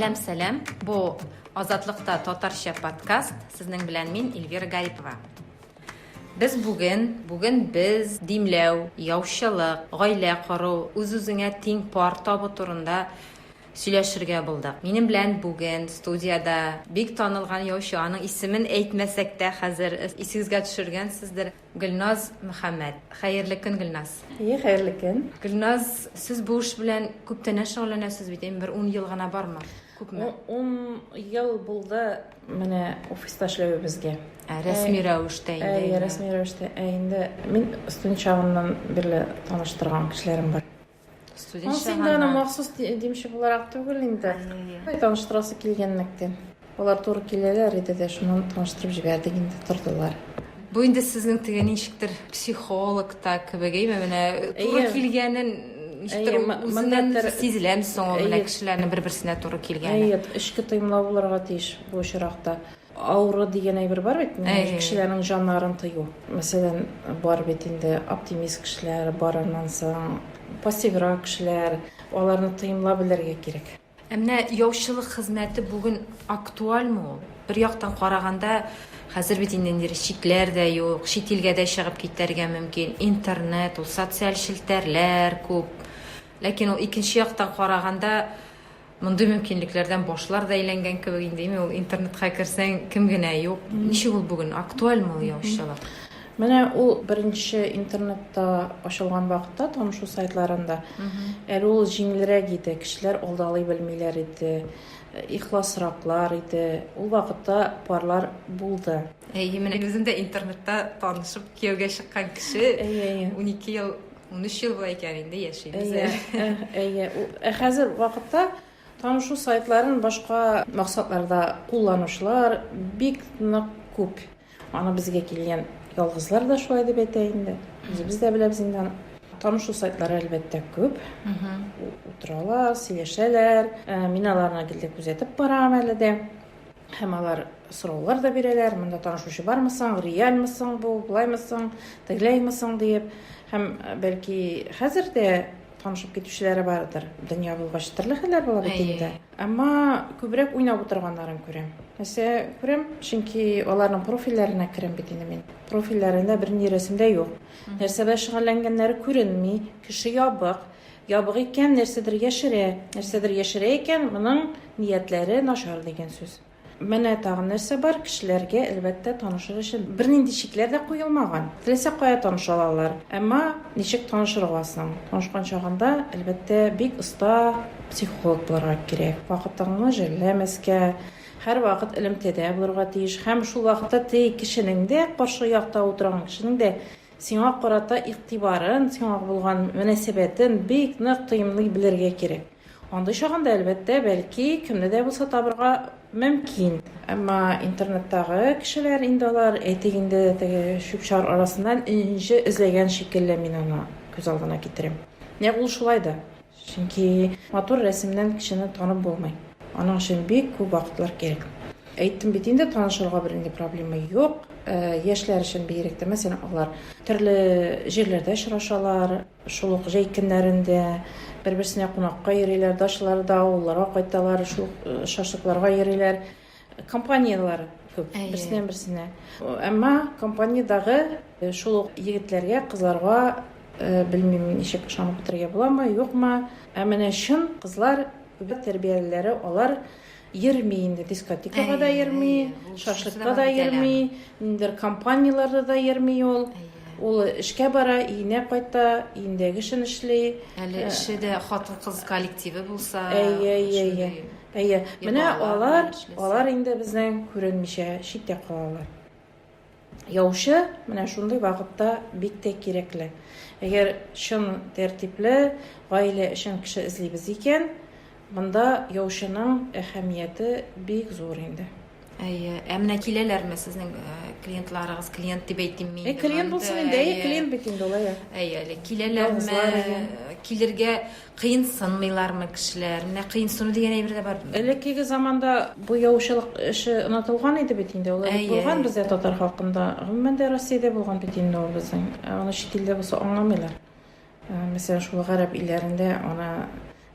Сәлам, сәлам. Бу Азатлыкта татарча подкаст. Сезнең белән мин Эльвира Гарипова. Без бүген, бүген без димләү, яучылык, гаилә кору, үз-үзеңә тиң пар табу турында сөйләшергә булдык. Минем белән бүген студиядә бик танылган яучы, аның исемен әйтмәсәк тә хәзер исегезгә төшергәнсездер, Гөлназ Мөхәммәт. Хәерле көн, Гөлназ. Әйе, хәерле көн. Гөлназ, сез бу эш белән күптәннән шөгыльләнәсез бит, әйме, бер ун ел гына бармы? Күпме? 10 ел булды менә офиста эшләвебезгә. Ә, рәсми рәвештә инде. Әйе, рәсми рәвештә. Ә инде мин студент чагымнан бирле таныштырган кешеләрем бар. Студент Анысы инде аны махсус димче буларак түгел инде. Таныштырасы килгәнлектән. Алар туры киләләр иде дә, шуннан таныштырып җибәрдек инде, тордылар. Бу инде сезнең теге ничектер психолог та кебек, әйме, менә туры килгәнен ничектер үзеннән сизеләме соң ул менә кешеләрнең бер-берсенә туры килгәне? Әйе, эчке тоемлау булырга тиеш бу очракта. Аура дигән әйбер бар бит, кешеләрнең җаннарын тою. Мәсәлән, бар бит инде оптимист кешеләр, бар аннан соң пассиврак кешеләр, аларны тоемлап белергә кирәк. Ә менә яучылык хезмәте бүген актуальмы ул? Бер яктан караганда, хәзер бит инде ниндидер чикләр дә юк, чит илгә дә чыгып китәргә мөмкин, интернет, ул социаль челтәрләр күп. Ләкин ул икенче яктан караганда, Мондый мөмкинлекләрдән башлар да әйләнгән кебек инде, ул интернетка керсәң, кем генә юк. Ничек ул бүген? Актуальме ул яучылык? Менә ул беренче интернетта ачылган вакытта, танышу сайтларында, әле ул җиңелрәк иде, кешеләр алдалый белмиләр иде, ихласраклар иде. Ул вакытта парлар булды. Әйе, менә мин үзем дә интернетта танышып кияүгә чыккан кеше. Әйе, әйе. 12 ел 13 ел була икән инде яшибез әле. Әйе, ә хәзер вакытта танышу сайтларын башка максатларда кулланучылар бик нык күп. Аны безгә килгән ялгызлар да шулай дип әйтә инде. Үзебез дә беләбез инде аны. Танышу сайтлары әлбәттә күп. Утыралар, сөйләшәләр. Э, мин аларны гел дә күзәтеп барам әле дә. Һәм алар сораулар да бирәләр, монда танышучы бармы соң, реальмы соң бу, болаймы соң, тегеләйме соң диеп. Һәм э, бәлки хәзер дә танышып китүчеләре бардыр. Дөнья булгач төрле хәлләр була бит инде. Әмма күбрәк уйнап утырганнарын күрәм. Нәрсә күрәм? Чөнки аларның профильләренә керәм бит инде мин. Профильләрендә бернинди рәсем дә юк. Нәрсә белән шөгыльләнгәннәре күренми, кеше ябык. Ябык икән, нәрсәдер яшерә. Нәрсәдер яшерә икән, моның ниятләре начар дигән сүз. Менә тагын нәрсә бар, кешеләргә, әлбәттә, танышыр өчен бернинди чикләр дә куелмаган. Теләсә кая таныша алалар. Әмма ничек танышырга соң? Танышкан чагында, әлбәттә, бик оста психолог булырга кирәк. Вакытыңны жәлләмәскә, һәрвакыт элемтәдә булырга тиеш. Һәм шул вакытта теге кешенең дә, каршы якта утырган кешенең дә Сиңа карата игътибарын, сиңа булган мөнәсәбәтен бик нык тоемлый белергә кирәк. Андый чагында, әлбәттә, бәлки, кемне дә булса табырга мөмкин. Әмма интернеттагы кешеләр инде алар, әйтик инде, теге чүп-чар арасыннан энҗе эзләгән шикелле мин аны күз алдына китерәм. Нәкъ ул шулай да. Чөнки матур рәсемнән кешене танып булмый. Аның өчен бик күп вакытлар кирәк. Әйттем бит инде, танышырга бернинди проблема юк. Э, яшьләр өчен бигрәк тә, мәсәлән, алар төрле җирләрдә очрашалар, шул ук җәй көннәрендә бер-берсенә кунакка йөриләр, дачаларда, авылларга кайталар, шул ук э, шашлыкларга йөриләр. Компанияләр күп, берсеннән берсенә. Әмма компаниядәге э, шул ук егетләргә, кызларга э, белмим, ничек ышанып бетерергә буламы, юкмы. Ә менә чын кызлар, күбрәк тәрбиялеләре, алар йөрми инде, дискотекага да йөрми, шашлыкка да йөрми, ниндидер компанияләрдә дә йөрми ул. Ул эшкә бара, өенә кайта, өендәге эшен эшли. Әле эше дә хатын-кыз коллективы булса. Әйе, әйе, әйе. Әйе. Менә алар, алар инде безнең күренмичә читтә калалар. Яучы менә шундый вакытта бик тә кирәкле. Әгәр чын тәртипле гаилә өчен кеше эзлибез икән, монда яучының әһәмияте бик зур инде. Әйе. Ә менә киләләрме сезнең э, клиентларыгыз, клиент дип әйтим мин. Э, клиент булсын инде, әйе, клиент бит инде ул, әйе. Әйе, әле киләләрме? Килергә кыенсынмыйлармы кешеләр? Менә кыенсыну дигән әйбер дә бар. Элеккеге заманда бу яучылык эше онытылган иде бит инде. Ул элек булган бездә татар халкында. Гомумән дә Россиядә булган бит инде ул безнең. Аны чит илдә булса аңламыйлар. Мәсәлән, шул гарәп илләрендә аны.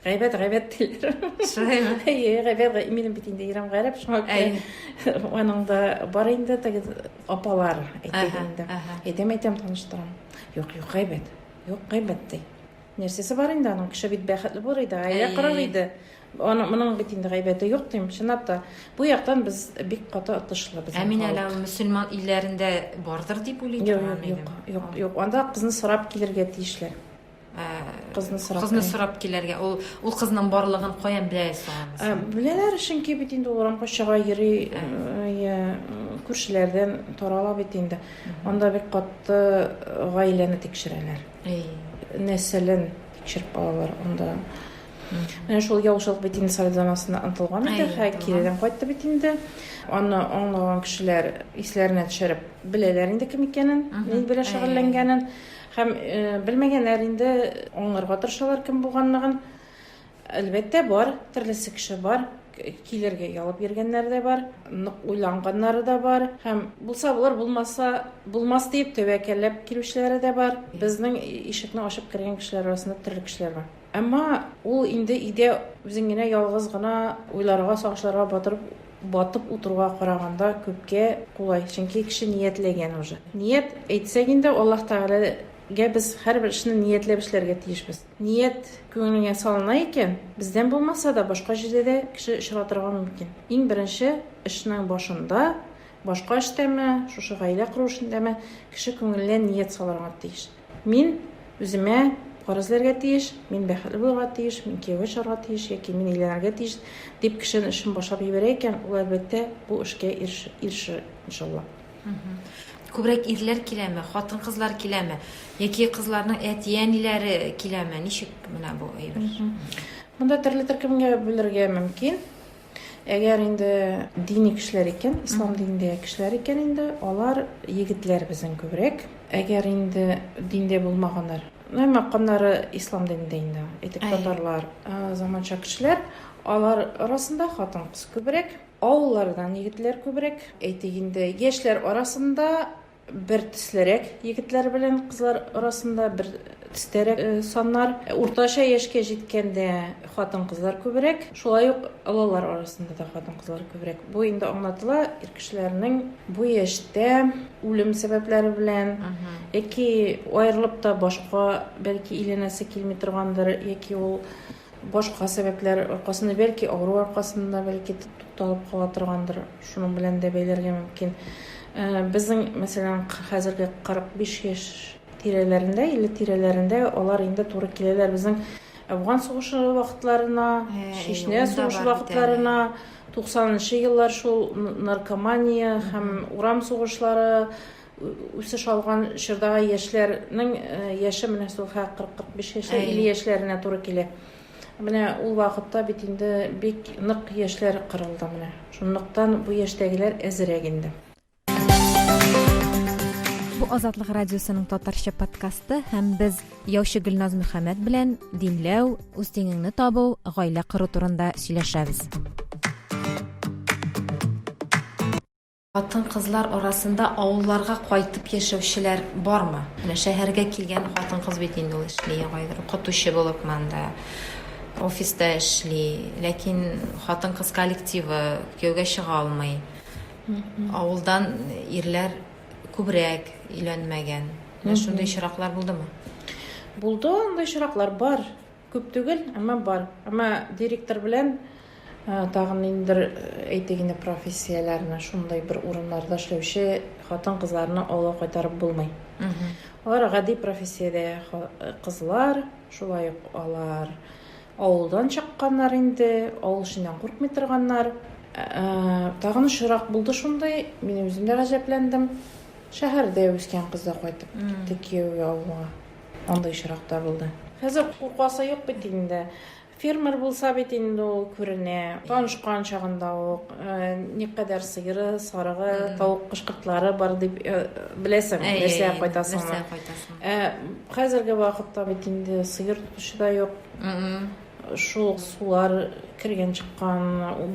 Гайбәт, гайбәт диләр. Шулаймы? Әйе, гайбәт. Минем бит инде ирем гарәп, шуңа күрә аның да бар инде теге апалар, әйтик инде. Әйтәм, әйтәм, таныштырам. Юк, юк, гайбәт. Юк, гайбәт ди. Нәрсәсе бар инде аның? Кеше бит бәхетле булыр иде, гаилә корыр иде. Аның моның бит инде гайбәте юк дим. Чынлап та, бу яктан без бик каты отышлы безнең. Ә мин әле мөселман илләрендә бардыр дип уйлый торган идем. Юк, юк, юк. Анда кызны сорап килергә тиешләр. Кызны сорап. Кызны сорап килергә. Ул ул кызның барлыгын каян белә соң? Беләләр, чөнки бит инде ул урамга чыга йөри, күршеләрдән тарала бит инде. Анда бик каты гаиләне тикшерәләр. Нәселен тикшереп алалар анда. Менә шул яучылык бит инде совет заманасында онытылган иде, хә киредән кайтты бит инде. Аны аңлаган кешеләр исләренә төшереп беләләр инде кем икәнен, ни белән шөгыльләнгәнен. Һәм белмәгәннәр инде аңларга тырышалар кем булганлыгын. Әлбәттә, бар, төрлесе кеше бар. Килергә оялып йөргәннәр дә бар, нык уйланганнары да бар. Һәм булса булыр, булмаса булмас диеп тәвәккәлләп килүчеләре дә бар. Безнең ишекне ачып кергән кешеләр арасында төрле кешеләр бар. Әмма ул инде өйдә үзең генә ялгыз гына уйларга, сагышларга батырып батып утыруга караганда күпкә кулай. Чөнки кеше ниятләгән уже. Ният әйтсәк инде, Аллаһ Тәгаләгә без һәрбер эшне ниятләп эшләргә тиешбез. Ният күңелеңә салына икән, бездән булмаса да, башка җирдә дә кеше очратырга мөмкин. Иң беренче эшнең башында, башка эштәме, шушы гаилә кору эшендәме, кеше күңеленә ният салырга тиеш. Мин үземә пар эзләргә тиеш, мин бәхетле булырга тиеш, мин кияүгә чыгарга тиеш яки мин өйләнергә тиеш дип кешенең эшен башлап җибәрә икән, ул әлбәттә бу эшкә ирешер, иншалла. Күбрәк ирләр киләме, хатын-кызлар киләме яки кызларның әти-әниләре киләме? Ничек менә бу әйбер? Монда төрле төркемгә бүлергә мөмкин. Әгәр инде дини кешеләр икән, ислам динендәге кешеләр икән инде, алар егетләр безнең күбрәк. Әгәр инде диндә булмаганнар, әмма каннары ислам динендә инде, әйтик, татарлар, заманча кешеләр, алар арасында хатын-кыз күбрәк. Авыллардан егетләр күбрәк. Әйтик инде, яшьләр арасында бер төслерәк егетләр белән кызлар арасында бер төстәрәк э, саннар. Уртача яшькә җиткәндә хатын-кызлар күбрәк, шулай ук олылар арасында да хатын-кызлар күбрәк. Бу инде аңлатыла ир кешеләрнең бу яшьтә үлем сәбәпләре белән яки аерылып та башка бәлки өйләнәсе килми торгандыр, яки ул Башка сәбәпләр аркасында, бәлки авыру аркасында, бәлки тукталып кала торгандыр. Шуның белән дә бәйләргә мөмкин. Э, безнең, мәсәлән, хәзерге 45 яшь тирәләрендә, 50 тирәләрендә алар инде туры киләләр безнең Әфган сугышы вакытларына, э, Чечня сугышы вакытларына, 90 еллар шул наркомания һәм урам сугышлары, үсеш алган чордагы яшьләрнең э, яше менә шул 40-45 яшьләр, 50 яшьләренә туры килә. Менә ул вакытта бит инде бик нык яшьләр кырылды менә. Шунлыктан бу яшьтәгеләр әзерәк инде. Бу Азатлык радиосының татарча подкасты һәм без яучы Гөлназ Мөхәммәт белән димләү, үз тиңеңне табу, гаилә кору турында сөйләшәбез. Хатын-кызлар арасында авылларга кайтып яшәүчеләр бармы? Менә шәһәргә килгән хатын-кыз бит инде ул эшли, кайдыр укытучы булып монда, офиста эшли, ләкин хатын-кыз коллективы кияүгә чыга алмый. Авылдан ирләр күбрәк өйләнмәгән. Менә шундый очраклар булдымы? Булды, андый очраклар бар. Күп түгел, әмма бар. Әмма директор белән тагын ниндидер, әйтик инде, профессияләрне, шундый бер урыннарда эшләүче хатын-кызларны авылга кайтарып булмый. Алар гади профессиядә кызлар, шулай ук алар авылдан чыкканнар инде, авыл эшеннән куркмый торганнар. Тагын очрак булды шундый, мин үзем дә гаҗәпләндем. Шәһәрдә үскән кыз да кайтып китте кияүгә авылга. Андый очрак та булды. Хәзер куркасы юк бит инде. Фермер булса бит инде ул күренә. Танышкан чагында ук э, никадәр сыеры, сарыгы, тавык кошкыртлары бар дип э, беләсең, нәрсәгә кайтасың. Нәрсәгә кайтасың. Э, хәзерге вакытта бит инде сыер тотучы да юк. Шул сулар кергән чыккан,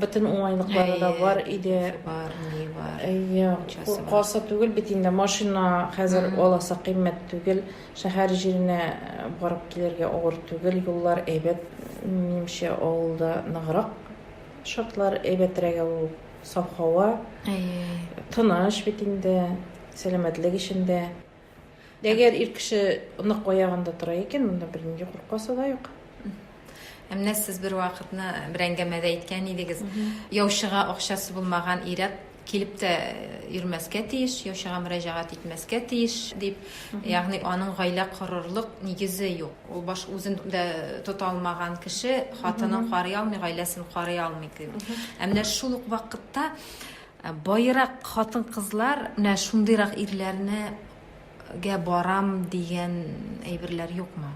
бөтен уңайлыклары да бар иде. Бар, ни бар. Әйе, куркасы түгел бит инде. Машина хәзер аласы кыйммәт түгел. Шәһәр җиренә барып килергә авыр түгел, юллар әйбәт. Минемчә, авылда ныграк шартлар әйбәтрәк ул. Саф һава. Тыныч бит инде, сәламәтлек өчен дә. Әгәр ир кеше нык аягында тора икән, монда бернинди куркасы да юк. Ә менә сез бер вакытны бер әңгәмәдә әйткән идегез, яучыга акчасы булмаган ир-ат килеп тә йөрмәскә тиеш, яучыга мөрәҗәгать итмәскә тиеш дип. Ягъни аның гаилә корырлык нигезе юк. Ул баш үзен дә тота алмаган кеше хатынын карый алмый, гаиләсен карый алмый дип. Ә менә шул ук вакытта Баерак хатын-кызлар менә шундыйрак ирләрне гә барам дигән әйберләр юкмы?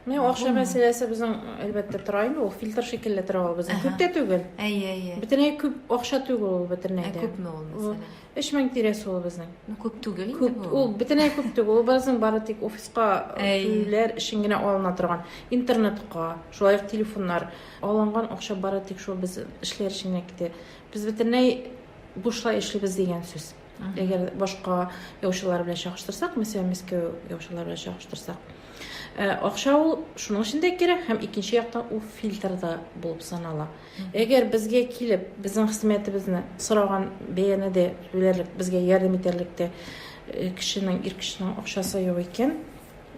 Менә акча мәсьәләсе безнең әлбәттә тора инде, ул фильтр шикелле тора ул безнең. Күп тә түгел. Әйе, әйе. Бөтенләй күп акча түгел ул бөтенләй дә. Ә күпме ул мәсәлән? 3000 тирәсе ул безнең. Ну күп түгел инде бу. Күп, ул бөтенләй күп түгел. Ул безнең бары тик офиска түләр өчен генә алына торган. Интернетка, шулай ук телефоннар алынган акча бары тик шул без эшләр өчен генә китә. Без бөтенләй бушлай эшлибез дигән сүз. Әгәр башка яучылар белән чагыштырсак, мәсәлән, Мәскәү яучылары белән чагыштырсак, э, акча ул шуның өчен дә кирәк һәм икенче яктан ул фильтр да булып санала. Әгәр безгә килеп, безнең хезмәтебезне сораган бәяне дә түләрлек, безгә ярдәм итәрлек тә э, кешенең, ир кешенең акчасы юк икән,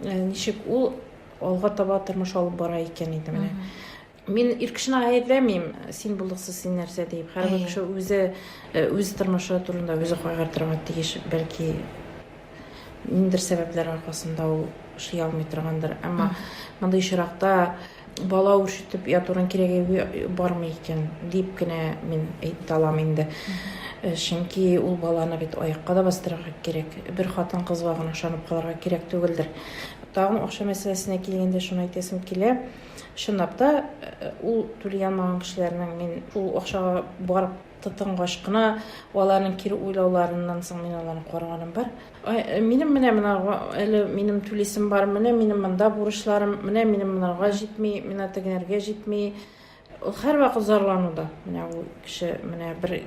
э, ничек ул алга таба тормыш алып бара икән инде менә. Мин ир кешене гаепләмим, син булдыксыз, син нәрсә диеп. Һәрбер кеше үзе э, үз тормышы турында үзе кайгыртырга тиеш. Бәлки ниндидер сәбәпләр аркасында ул эшли алмый торгандыр. Әмма мондый очракта бала үрчетеп ятуның кирәге бармы икән дип кенә мин әйтә алам инде. Э, чөнки ул баланы бит аякка да бастырырга кирәк. Бер хатын-кызга гына ышанып калырга кирәк түгелдер. Тагын акча мәсьәләсенә килгәндә шуны әйтәсем килә. Чынлап та, ул түли алмаган кешеләрнең мин шул акчага барып тотынгач кына, аларның кире уйлауларыннан соң мин аларны караганым бар. Минем менә монарга әле минем түлисем бар, менә минем монда бурычларым, менә минем монарга җитми, менә тегенәргә җитми. Ул һәрвакыт зарлануда. Менә ул кеше, менә бер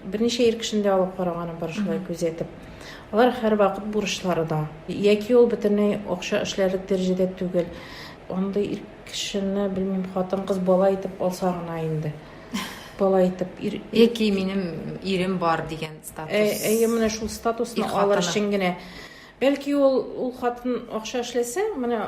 берничә ир кешене дә алып караганым бар шулай күзәтеп. Алар һәрвакыт бурычлары да. Яки ул бөтенләй акча эшләрлек дәрәҗәдә түгел. Андый ир кешене, белмим, хатын-кыз бала итеп алса гына инде. Бала итеп ир. Яки минем ирем бар дигән статус. Әйе, менә шул статусны алыр өчен генә. Бәлки ул ул хатын акча эшләсә, менә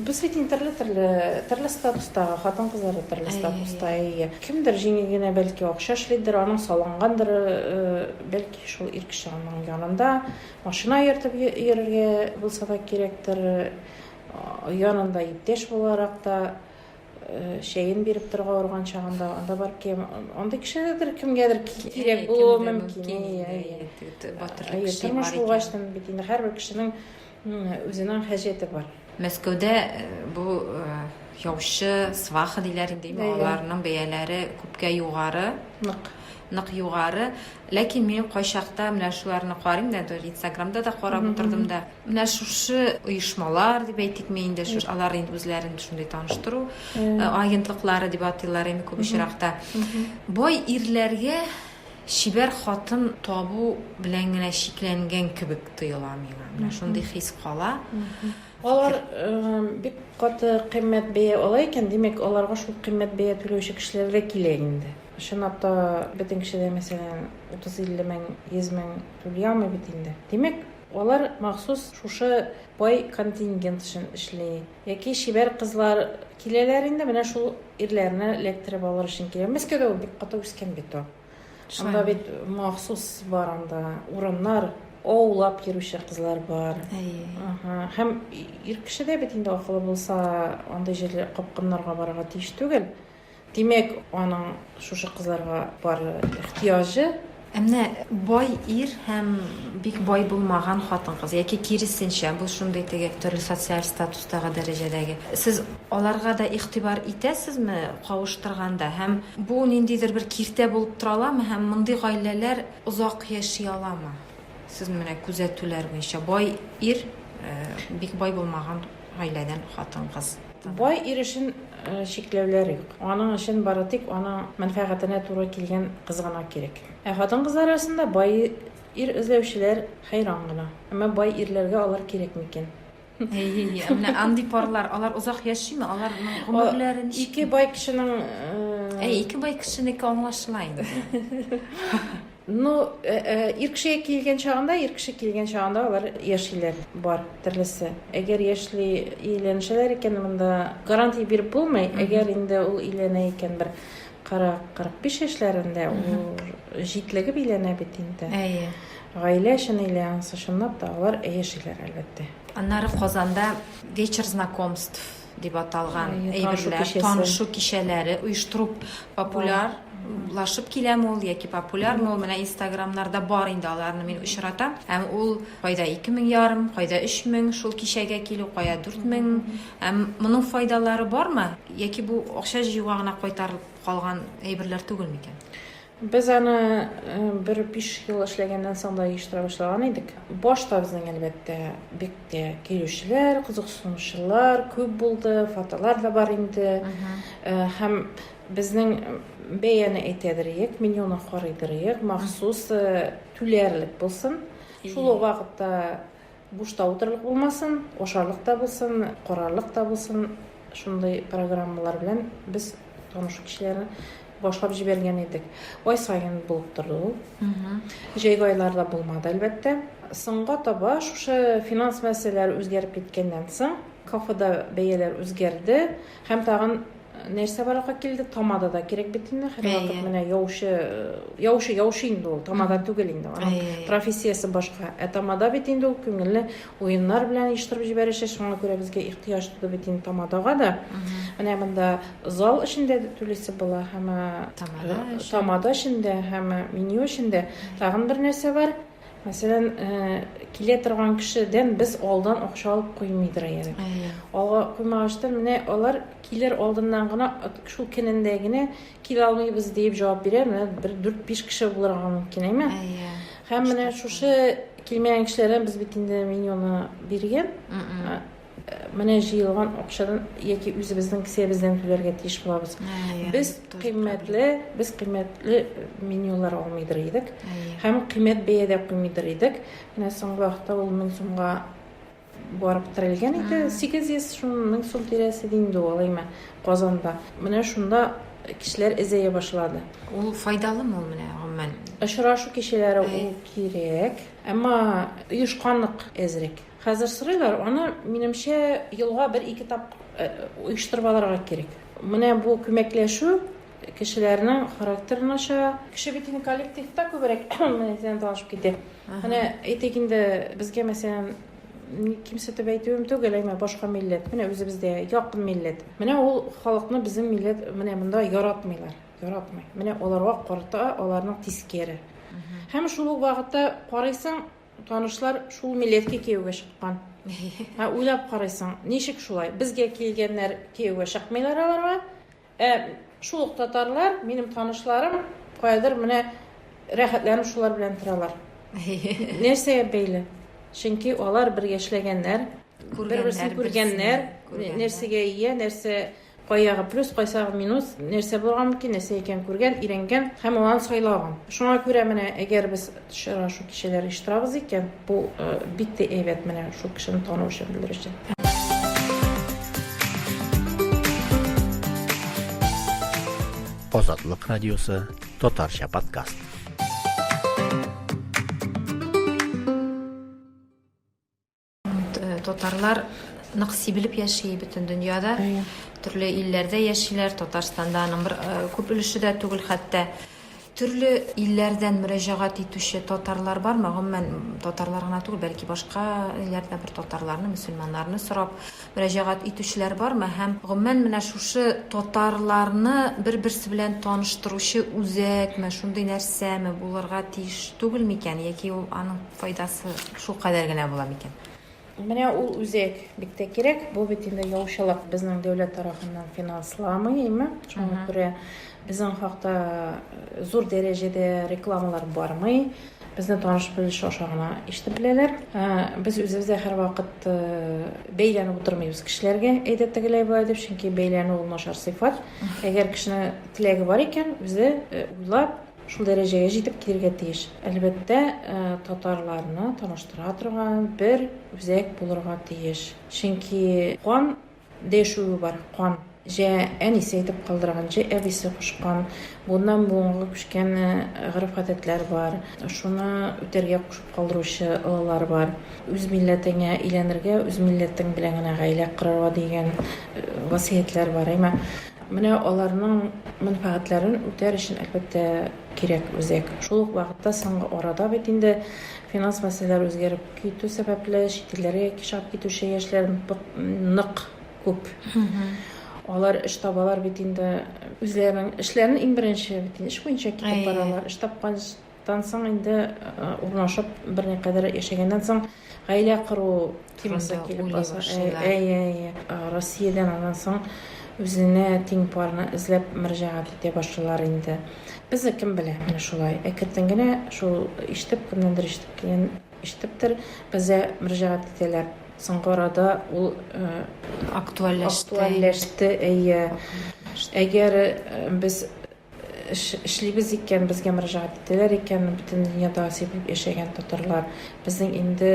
без бит инде төрле төрле төрле статустагы хатын-кызлар да төрле статуста, әйе. Кемдер җиңел генә бәлки акча эшлидер, аның салынгандыр, э, бәлки шул ир кеше аның янында машина йөртеп йөрергә булса да кирәктер, э, янында иптәш буларак та Чәен биреп торырга авырган чагында анда барып киям. Андый кешедер кемгәдер кирәк булуы мөмкин. Тормыш булгач бит инде һәрбер кешенең үзенең хаҗәте бар. Мәскәүдә бу яучы, сваха диләр инде, аларның бәяләре күпкә югары. Нык. Нык югары. Ләкин мин кайчакта менә шуларны карыйм да, даже Инстаграмда да карап утырдым да. Менә шушы оешмалар дип әйтикме инде, шушы алар инде үзләрен шундый таныштыру э, агентлыклары дип атыйлар инде күп очракта. Бай ирләргә чибәр хатын табу белән генә чикләнгән кебек тоела миңа. Менә шундый хис кала. Алар э, бик каты кыйммәт бәя ала икән, димәк, аларга шул кыйммәт бәя түләүче кешеләр дә килә инде. Чынлап та, бөтен кеше дә, мәсәлән, 30-50 мең, 100 мең түли алмый бит инде. Димәк, алар махсус шушы бай контингент өчен эшли. Яки чибәр кызлар киләләр инде, менә шул ирләрне эләктереп алыр өчен килә. Мәскәүдә ул бик каты үскән бит ул. Анда бит махсус бар анда урыннар, аулап йөрүче кызлар бар. Әйе. Ага. Һәм ир кеше дә бит инде акылы булса, андый җирле капкыннарга барырга тиеш түгел. Димәк, аның шушы кызларга бар ихтыяҗы. Ә менә бай ир һәм бик бай булмаган хатын-кыз яки киресенчә, бу шундый теге төрле социаль статустагы дәрәҗәдәге. Сез аларга да игътибар итәсезме кавыштырганда һәм бу ниндидер бер киртә булып тора аламы һәм мондый гаиләләр озак яши аламы? Сез менә күзәтүләр буенча бай ир, бик бай булмаган гаиләдән хатын-кыз. Бай ир өчен чикләүләр юк. Аның өчен бары тик аның мәнфәгатенә туры килгән кыз гына кирәк. Ә хатын-кызлар арасында бай ир эзләүчеләр хәйран гына. Әмма бай ирләргә алар кирәк микән? Әйе, менә андый парлар, алар озак яшиме? Аларның гомерләре ничек? Ике бай кешенең Әй, ике бай кешенеке аңлашыла инде. Ну, ир кешегә килгән чагында, ир кеше килгән чагында алар яшиләр, бар төрлесе. Әгәр яшьли өйләнешәләр икән, монда гарантия биреп булмый. Әгәр инде ул өйләнә икән бер 40-45 яшьләрендә, ул җитлегеп өйләнә бит инде. Әйе. Гаилә өчен өйләнә, анысы чынлап та алар яшиләр, әлбәттә. Аннары Казанда вечер знакомств дип аталган әйберләр, танышу кичәләре оештыру популярлашып киләме ул яки популярмы ул, менә инстаграмнарда бар инде аларны мин очратам. Һәм ул кайда 2000 ярым, кайда 3000 шул кичәгә килү, кая 4000. Һәм моның файдалары бармы яки бу акча җыюга гына кайтарылып калган әйберләр түгел микән? Без аны бер 5 ел эшләгәннән соң да оештыра башлаган идек. Башта безнең, әлбәттә, бик тә килүчеләр, кызыксынучылар күп булды, фотолар да бар инде. Һәм безнең бәяне әйтәдер идек, менюны карыйдыр идек, махсус түләрлек булсын. Шул ук вакытта Буш та утырырлык булмасын, ашарлык та булсын, карарлык та булсын, шундый программалар белән без танышу кичәләрен башлап җибәргән идек. Ай саен булып торды ул. Җәйге айларда булмады, әлбәттә. Соңга таба шушы финанс мәсьәләләре үзгәреп киткәннән соң, кафеда бәяләр үзгәрде һәм тагын Нәрсә барлыкка килде? Тамада да кирәк бит инде. Һәрвакыт менә яучы, яучы яучы инде ул, тамада түгел инде. Аның профессиясе башка. Ә тамада бит инде ул күңелле уеннар белән оештырып җибәрүче, шуңа күрә безгә ихтыяҗ туды бит инде тамадага да. Менә монда зал өчен дә түлисе була һәм тамада өчен дә һәм меню өчен дә. Тагын бер нәрсә бар. Мәсәлән, килә торган кешедән без алдан акча алып куймыйдыр әле. Алга куймагачтан менә алар килер алдыннан гына шул көнендә генә килә алмыйбыз диеп җавап бирә. Менә бер 4-5 кеше булырга мөмкин, әйме? Һәм менә шушы килмәгән кешеләрдән без бит инде менюны биргән. Менә җыелган акчадан яки үзебезнең кесәбездән түләргә тиеш булабыз. Без кыйммәтле, без кыйммәтле менюлар алмыйдыр идек. Һәм кыйммәт бәя дә куймыйдыр идек. Менә соңгы вакытта ул 1000 сумга барып терәлгән иде. 800 шул 1000 сум тирәсе инде ул, әйме, Казанда. Менә шунда кешеләр эзәя башлады. Ул файдалымы ул менә гомумән? Очрашу кичәләре ул кирәк, әмма оешканлык әзрәк. Хәзер сорыйлар, аны, минемчә, елга бер-ике тапкыр оештырып алырга кирәк. Менә бу күмәкләшү кешеләрнең характерын ача. Кеше бит инде коллективта күбрәк белән танышып китә. Менә әйтик инде, безгә, мәсәлән, кимсетеп әйтүем түгел, әмма башка милләт, менә үзебездә якын милләт. Менә ул халыкны безнең милләт менә монда яратмыйлар, яратмый. Менә аларга карата аларның тискәре. Һәм шул ук вакытта карыйсың, Танышлар шул милләткә кияүгә чыккан. Ә уйлап карыйсың, ничек шулай? Безгә килгәннәр кияүгә чыкмыйлар аларга. Ә шул ук татарлар, минем танышларым, каядыр менә рәхәтләнеп шулар белән торалар. Нәрсәгә бәйле? Чөнки алар бергә эшләгәннәр, бер-берсен күргәннәр, нәрсәгә ия, нәрсә Кай ягы плюс, кайсы ягы минус, нәрсә булырга мөмкин, нәрсә икәнен күргән, өйрәнгән һәм ул аны сайлаган. Шуңа күрә менә әгәр без очрашу кичәләре оештырабыз икән, бу бик тә әйбәт менә шул кешене тану өчен, белер өчен. Азатлык радиосы татарча подкаст. Татарлар нык сибелеп яши бөтен дөньяда. Төрле илләрдә яшиләр. Татарстанда аның бер күп өлеше дә түгел хәтта. Төрле илләрдән мөрәҗәгать итүче татарлар бармы? Гомумән, татарлар гына түгел, бәлки башка илләрдә бер татарларны, мөселманнарны сорап мөрәҗәгать итүчеләр бармы? Һәм гомумән менә шушы татарларны бер-берсе белән таныштыручы үзәкме, шундый нәрсәме булырга тиеш түгел микән? Яки ул аның Файдасы шул кадәр генә була микән? Менә ул үзәк бик тә кирәк. Бу бит инде яучылык безнең дәүләт тарафыннан финансламый, әйме? Шуңа күрә безнең хакта зур дәрәҗәдә рекламалар бармый. Безне таныш-белеш аша гына ишетеп беләләр. Без үзебез дә һәрвакыт бәйләнеп утырмыйбыз кешеләргә, әйдә тегеләй-болай дип, чөнки бәйләнү ул начар сыйфат. Әгәр кешенең теләге бар икән, үзе уйлап, шул дәрәҗәгә җитеп килергә тиеш. Әлбәттә, татарларны таныштыра торган бер үзәк булырга тиеш. Чөнки кан Дәшүе бар, кан. Җә әнисе әйтеп калдырган, җә әбисе кушкан, буыннан буынга күчкән гореф-гадәтләр бар, шуны үтәргә кушып калдыручы олылар бар. Үз милләтеңә өйләнергә, үз милләтең белән генә гаилә корырга дигән васыятьләр бар, әйме? Менә аларның мәнфәгатьләрен үтәр өчен, әлбәттә, кирәк үзәк. Шул ук вакытта соңгы арада бит инде финанс мәсьәләләре үзгәреп китү сәбәпле, чит илләргә чыгып китүче яшьләр нык күп. Алар эш табалар бит инде, үзләренең эшләрен иң беренче бит инде эш буенча китеп баралар. Эш тапканнан соң инде урнашып берникадәр яшәгәннән соң гаилә кору темасы килеп баса. Әйе, әйе. Россиядән аннан соң үзенә тиң парны эзләп мөрәҗәгать итә башлыйлар инде. Безне кем белә, менә шулай. Әкертен генә шул ишетеп, кемнәндер ишетеп килгән, ишетептер, безгә мөрәҗәгать итәләр. Соңгы арада ул актуальләште. Актуальләште, әйе. Әгәр без эшлибез икән, безгә мөрәҗәгать итәләр икән, бөтен дөньяда сибелеп яшәгән татарлар, безнең инде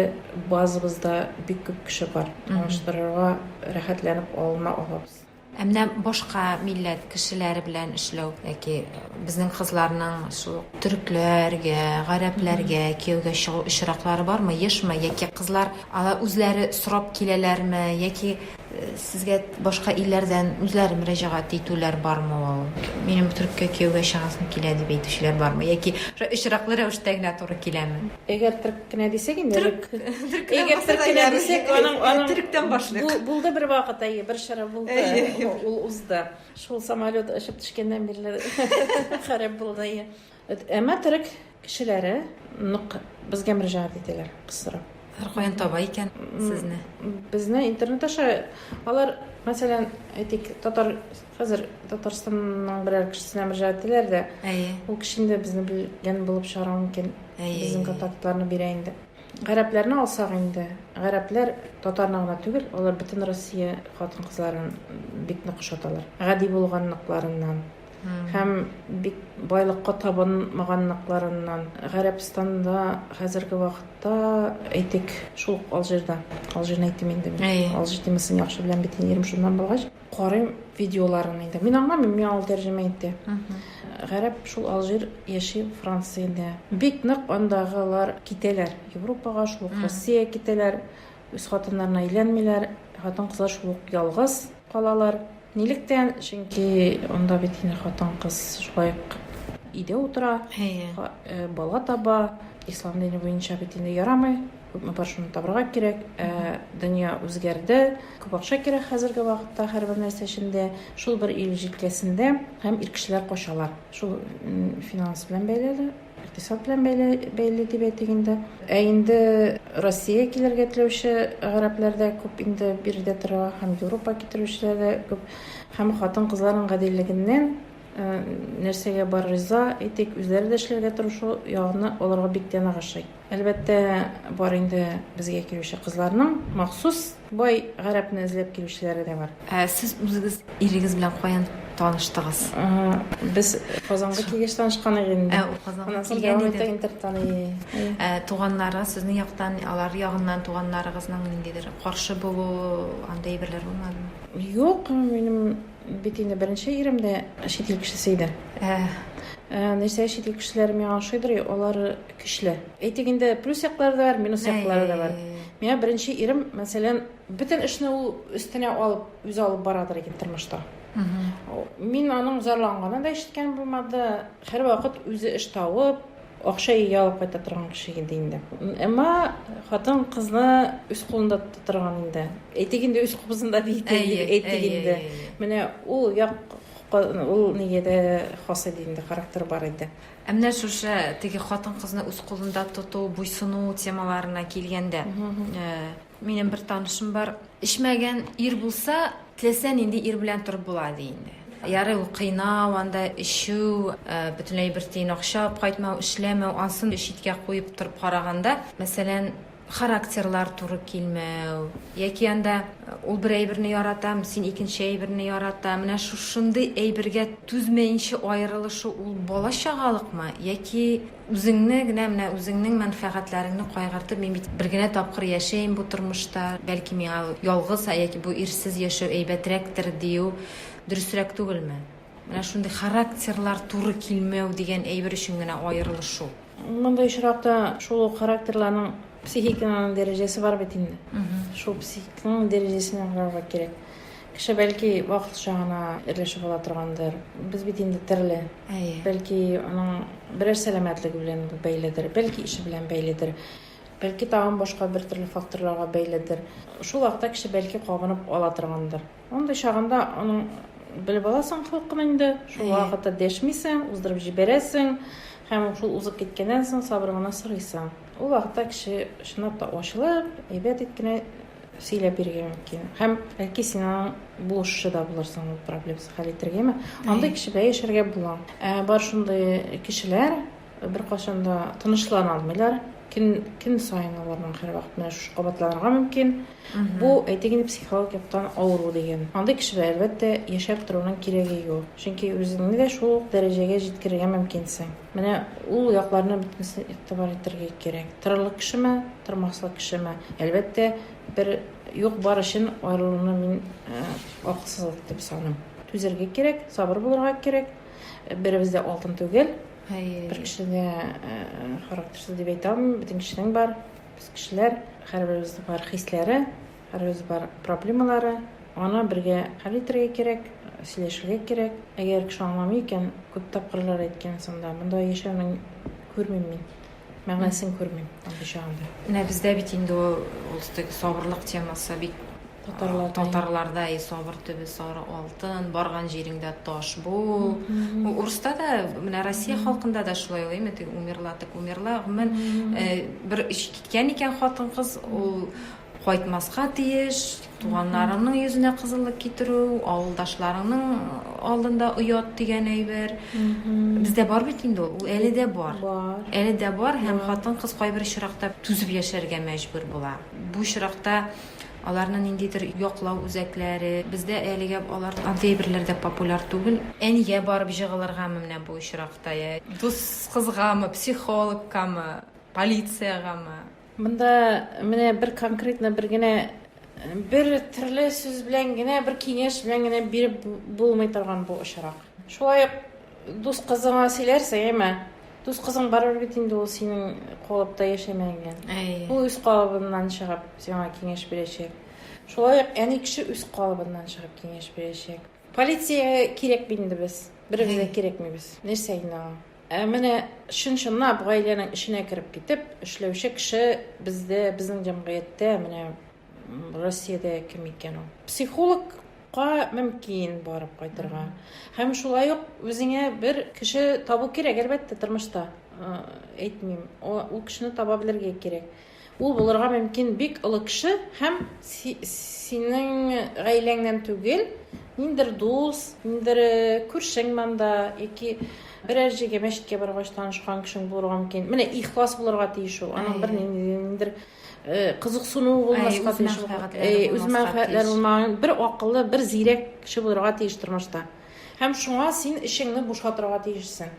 базабызда бик күп кеше бар. Таныштырырга рәхәтләнеп алына алабыз. Ә менә башка милләт кешеләре белән эшләү яки безнең кызларның шул ук төрекләргә, гарәпләргә кияүгә чыгу очраклары бармы, ешмы? Яки кызлар алар үзләре сорап киләләрме, яки сезгә башка илләрдән үзләре мөрәҗәгать итүләр бармы ул? Минем төреккә кияүгә чыгасым килә дип әйтүчеләр бармы? Яки очраклы рәвештә генә туры киләме? Әгәр төрек кенә дисәк инде, Төрек, әгәр төрек кенә дисәк, аның аның төректән башлыйк. Булды бер вакыт, әйе, бер чоры булды. Ул узды. Шул самолет очып төшкәннән бирле харап булды, әйе. Әмма төрек кешеләре нык безгә мөрәҗәгать итәләр, кысырып. Алар каян таба икән сезне? Безне интернет аша алар, мәсәлән, әйтик, татар хәзер Татарстанның берәр кешесенә мөрәҗәгать итәләр дә. Әйе. Ул кеше инде безне белгән булып чыгарга мөмкин. Әйе. Безнең контактларны бирә инде. Гарәпләрне алсак инде, гарәпләр татарны гына түгел, алар бөтен Россия хатын-кызларын бик нык ошаталар. Гади булганлыкларыннан. Һәм бик байлыкка табынмаганлыкларыннан. Гарәбстанда хәзерге вакытта, әйтик, шул ук Алжирда, Алжирны әйттем инде мин. Әйе. Алжир темасын яхшы беләм бит инде, ирем шуннан булгач. Карыйм видеоларын инде. Мин аңламыйм, миңа ул тәрҗемә итте. Гарәп шул Алжир яши Франциядә. Бик нык андагылар китәләр Европага, шул ук Россиягә китәләр. Үз хатыннарына өйләнмиләр. Хатын-кызлар шул ук ялгыз калалар. Нилектән? Чөнки анда бит инде хатын-кыз шулай ук өйдә утыра, Әйе. бала таба. Ислам дине буенча бит инде ярамый. Күпме бар шуны табырга кирәк. Ә дөнья үзгәрде. Күп акча кирәк хәзерге вакытта һәрбер нәрсә өчен дә. Шул бер ил җилкәсендә һәм ир кешеләр качалар. Шул финанс белән бәйле әле. Икътисад белән бәйле, бәйле дип әйтик инде. Ә инде Россиягә килергә теләүче гарәпләр дә күп инде биредә тора һәм Европа китерүчеләр дә күп. Һәм хатын-кызларның гаделлегеннән э, нәрсәгә бар риза, әйтик, үзләре дә эшләргә тырышу ягына аларга бик тә нык ошый. Әлбәттә, бар инде безгә килүче кызларның махсус бай гарәпне эзләп килүчеләре дә бар. Ә сез үзегез ирегез белән каян таныштыгыз? Без Казанга килгәч танышкан идек инде. Ә, ул Казанга Аннан соң килгән дәвам иде. итә интертан. Ә туганнары сезнең яктан, алар ягыннан туганнарыгызның ниндидер каршы булу, андый әйберләр булмадымы? Юк, минем бит инде беренче ирем дә чит ил кешесе иде. Ә. Нәрсә чит ил кешеләре миңа ошыйдыр, алар Көчле. Әйтик инде, плюс яклары да бар, минус яклары да бар. Миңа беренче ирем, мәсәлән, бөтен эшне ул өстенә алып, үзе алып барадыр икән тормышта. Мин аның зарланганын да ишеткән булмады. Һәрвакыт үзе эш табып, акча өйгә алып кайта торган кеше иде инде. Әмма хатын-кызны үз кулында тота торган инде. Әйтик инде, үз кубызында дип әйтик инде. Менә ул як ул нигә дә хас иде инде, характер бар иде. Ә менә шушы теге хатын-кызны үз кулында тоту, буйсыну темаларына килгәндә, минем бер танышым бар. Эчмәгән ир булса, теләсә нинди ир белән торып була, ди инде. Ярый ул кыйнау, анда эчү, бөтенләй бер тиен акча алып кайтмау, эшләмәү, ансын читкә куеп торып караганда, мәсәлән, характерлар туры килмәү, яки анда ул бер әйберне ярата, син икенче әйберне ярата, менә шушындый әйбергә түзмәенчә аерылышу ул бала-чагалыкмы, яки үзеңне генә, менә үзеңнең мәнфәгатьләреңне кайгыртып, мин бит бер генә тапкыр яшәем бу тормышта, бәлки миңа ялгыз яки бу ирсез яшәү әйбәтрәктер дию дөресрәк түгелме? Менә шундый характерлар туры килмәү дигән әйбер өчен генә аерылышу. Мондый очракта шул ук характерларның психиканың дәрәҗәсе бар бит инде. Шул психиканың дәрәҗәсенә карарга кирәк. Кеше бәлки вакытлыча гына ирләшеп ала торгандыр. Без бит инде төрле. Әйе. Бәлки аның берәр сәламәтлеге белән бу бәйледер, бәлки эше белән бәйледер, бәлки тагын башка бер төрле факторларга бәйледер. Шул вакытта кеше бәлки кабынып ала торгандыр. Андый чагында аның белеп аласың холкын инде, шул вакытта дәшмисең, уздырып җибәрәсең һәм шул узып киткәннән соң сабыр гына сорыйсың. Ул вакытта кеше чынлап та ачылып, әйбәт итеп кенә сөйләп бирергә мөмкин. Һәм бәлки син аның булышчы да булырсың ул проблемасын хәл итәргәме. Андый кеше белән яшәргә була. Ә бар шундый кешеләр беркайчан да тынычлана алмыйлар. Көн, көн саен аларның һәрвакыт менә шушы кабатланырга мөмкин. Бу, әйтик инде, психологик яктан авыру дигән. Андый кеше белән, әлбәттә, яшәп торуның кирәге юк. Чөнки үзеңне дә шул ук дәрәҗәгә җиткерергә мөмкинсең. Менә ул якларны бөтенесен игътибар итәргә кирәк. Торырлык кешеме, тормаслык кешеме? Әлбәттә, бер юк-бар өчен аерылуны мин акылсызлык дип саныйм. Түзәргә кирәк, сабыр булырга кирәк. Беребез дә алтын түгел. Бер кеше дә характерсыз дип әйтә алмыйм. Бөтен кешенең бар. Без кешеләр, һәрберебезнең бар хисләре, һәрберебезнең бар проблемалары. Аны бергә хәл итәргә кирәк, сөйләшергә кирәк. Әгәр кеше аңламый икән, күп тапкырлар әйткән соң да, монда яшәүнең күрмим мин. Мәгънәсен күрмим андый чагында. Менә бездә бит инде ул, ул теге сабырлык темасы бик Татарларда. Татарларда и сабыр төбе сары алтын, барган җиреңдә таш бул. Урыста да, менә Россия халкында да шулай ул, әйме, теге умерла так умерла. Гомумән, бер киткән икән хатын-кыз, ул кайтмаска тиеш, туганнарыңның йөзенә кызыллык китерү, авылдашларыңның алдында оят дигән әйбер. Бездә бар бит инде ул, ул әле дә бар. Бар. Әле дә бар һәм хатын-кыз кайбер очракта түзеп яшәргә мәҗбүр була. Бу очракта аларны ниндидер яклау үзәкләре, бездә әлегә алар андый әйберләр дә популяр түгел. Әнигә барып җыгылыргамы менә бу очракта, я дус кызгамы, психологкамы, полициягәме? Монда менә бер конкретно бер генә бер төрле сүз белән генә, бер киңәш белән генә биреп булмый торган бу очрак. Шулай ук дус кызыңа сөйләрсең, әмма дус кызың барыбер бит инде ул синең калыпта яшәмәгән. Ул үз калыбыннан чыгып сиңа киңәш бирәчәк. Шулай ук әни кеше үз калыбыннан чыгып киңәш бирәчәк. Полициягә кирәкми инде без. Беребез дә кирәкмибез. Нәрсә инде аңа? Ә менә чын-чынлап гаиләнең эченә кереп китеп эшләүче кеше бездә, безнең җәмгыятьтә, менә Россиядә кем икән ул? Психологка мөмкин барып кайтырга. Һәм шулай ук үзеңә бер кеше табу кирәк, әлбәттә, тормышта. Әйтмим, ул кешене таба белергә кирәк. Ул булырга мөмкин бик олы кеше һәм синең гаиләңнән түгел, ниндер дус, ниндер күршең монда яки берәр җиргә мәчеткә баргач танышкан кешең булырга мөмкин. Менә ихлас булырга тиеш ул. Аның бер ниндидер кызыксынуы булмаска тиеш. Үз мәнфәгатьләре булмаган бер акыллы, бер зирәк кеше булырга тиеш тормышта. Һәм шуңа син эчеңне бушатырга тиешсең.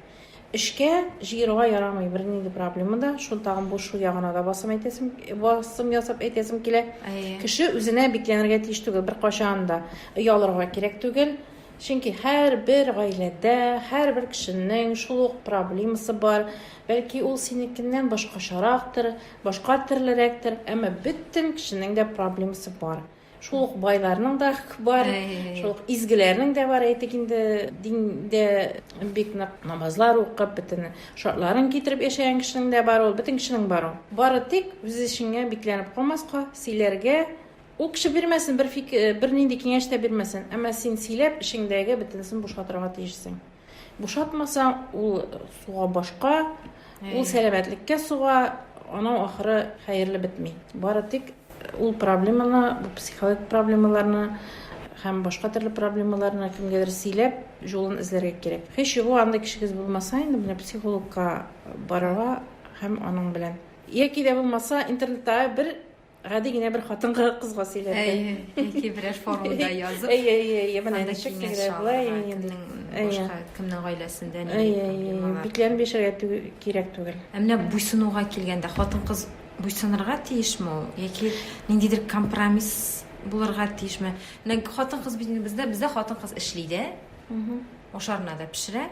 Эшкә җыерга ярамый, бернинди проблема да. Шул тагын бу шул ягына да басым әйтәсем, басым ясап әйтәсем килә. Кеше үзенә бикләнергә тиеш түгел, беркайчан да. Оялырга кирәк түгел. Чөнки һәрбер гаиләдә, һәрбер кешенең шул ук проблемасы бар. Бәлки ул синекеннән башкачарактыр, башка төрлерәктер, әмма бөтен кешенең дә проблемасы бар. Шул ук байларның да бар, шул ук изгеләрнең дә бар, әйтик инде, диндә бик нык намазлар укып, бөтен шартларын китереп яшәгән кешенең дә бар ул, бөтен кешенең бар ул. Бары тик үз эшеңә бикләнеп калмаска, сөйләргә, ул кеше бирмәсен, бер фикер, бернинди киңәш тә бирмәсен, әмма син сөйләп, эшеңдәге бөтенесен бушатырга тиешсең. Бушатмасаң, ул суга башка, ул сәламәтлеккә суга, аның ахыры хәерле бетми. Бары тик ул проблеманы, бу психологик проблемаларны һәм башка төрле проблемаларны кемгәдер сөйләп, юлын эзләргә кирәк. Һич югы андый кешегез булмаса инде, менә психологка барырга һәм аның белән. Яки дә булмаса, интернетта бер гади генә бер хатынга, кызга сөйләргә. Әйе, яки берәр форумда язып. Әйе, әйе, әйе, менә Анда ничек киңәш тегеләр болай, алырга, әйе, кемнең әйе. башка, кемнең гаиләсендә нинди Әйе, әйе, әйе. проблемалар. Бикләнеп яшәргә кирәк түгел. Ә менә буйсынуга килгәндә, хатын-кыз буйсынырга тиешме ул? Яки ниндидер компромисс булырга тиешме? Менә хатын-кыз бит инде бездә, бездә хатын-кыз эшли дә, ашарына да пешерә,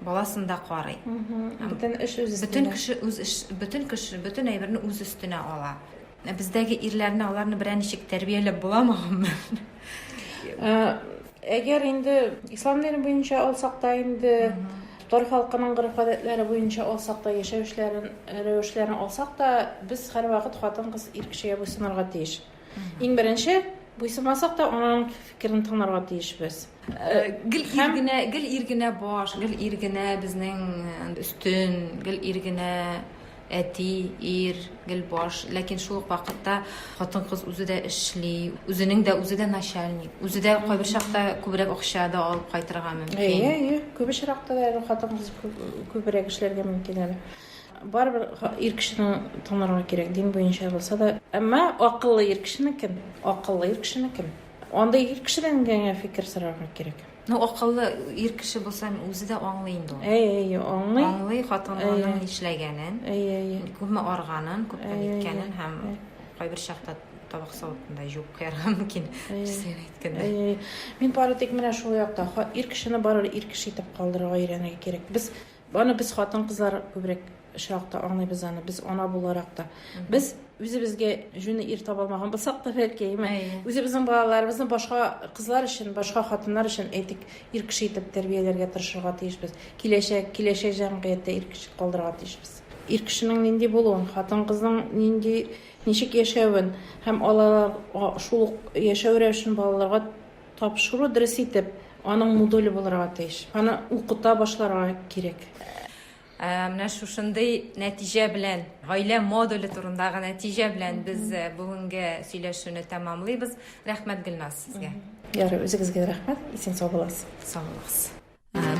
баласын да карый. Бөтен эш үз Бөтен өстендә. кеше үз эш, бөтен кеше, бөтен әйберне үз өстенә ала. Ә бездәге ирләрне, аларны берәр ничек тәрбияләп буламы гомумән? Әгәр инде ислам дине буенча алсак та инде, татар халкының гореф-гадәтләре буенча алсак та, яшәү рәвешләрен алсак та, без һәрвакыт хатын-кыз ир кешегә буйсынырга тиеш. Иң беренче, буйсынмасак та, аның фикерен тыңларга тиешбез. Гел ир генә, гел ир генә баш, гел ир генә безнең өстен, гел ир генә әти, ир, гел баш. Ләкин шул ук вакытта хатын-кыз үзе дә эшли, үзенең дә, үзе дә начальник, үзе дә кайбер чакта күбрәк акча да алып кайтырга мөмкин. Әйе, әйе, күп очракта да әле хатын-кыз күбрәк эшләргә мөмкин әле. Барыбер ир кешене тыңларга кирәк, дин буенча булса да. Әмма акыллы ир кешенекен, акыллы ир кешенекен. Андый ир кешедән генә фикер сорарга кирәк. Ну, акыллы ир кеше булса, үзе дә аңлый инде ул. Әйе, әйе, аңлый. Аңлый хатынының нишләгәнен, Әйе, әйе. күпме арганын, күпме Әйе, ниткәнен һәм әйе. кайбер чакта табак савытында жуып куярга мөмкин, дөресен әйткәндә. Әйе, әйе. Мин бары тик менә шул якта, ир кешене барыбер ир кеше итеп калдырырга өйрәнергә кирәк. Без аны без хатын-кызлар күбрәк очракта аңлыйбыз аны, без ана буларак та. Без үзебезгә җүнле ир таба алмаган булсак та бәлки, әйме? Әйе. Үзебезнең балаларыбызны башка кызлар өчен, башка хатыннар өчен, әйтик, ир кеше итеп тәрбияләргә тырышырга тиешбез. Киләчәк, киләчәк җәмгыятьтә ир кеше калдырырга тиешбез. Ир кешенең нинди булуын, хатын-кызның нинди, ничек яшәвен һәм алар шул ук яшәү рәвешен балаларга тапшыру дөрес итеп, аның модуле булырга тиеш. Аны укыта башларга кирәк. Менә шушындый нәтиҗә белән, гаилә модуле турындагы нәтиҗә белән без бүгенге сөйләшүне тәмамлыйбыз. Рәхмәт, Гөлназ, сезгә. Ярый, үзегезгә рәхмәт. Исән сау буласыз. Сау булыгыз.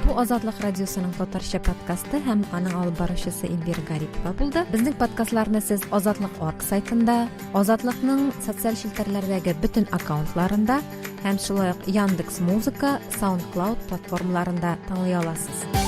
Бу Азатлык радиосының татарча подкасты һәм аның алып баручысы Эльвира Гарипова булды. Безнең подкастларны сез Азатлык орг сайтында, Азатлыкның социаль челтәрләрдәге бөтен аккаунтларында һәм шулай ук Яндекс Музыка, SoundCloud платформаларында тыңлый аласыз.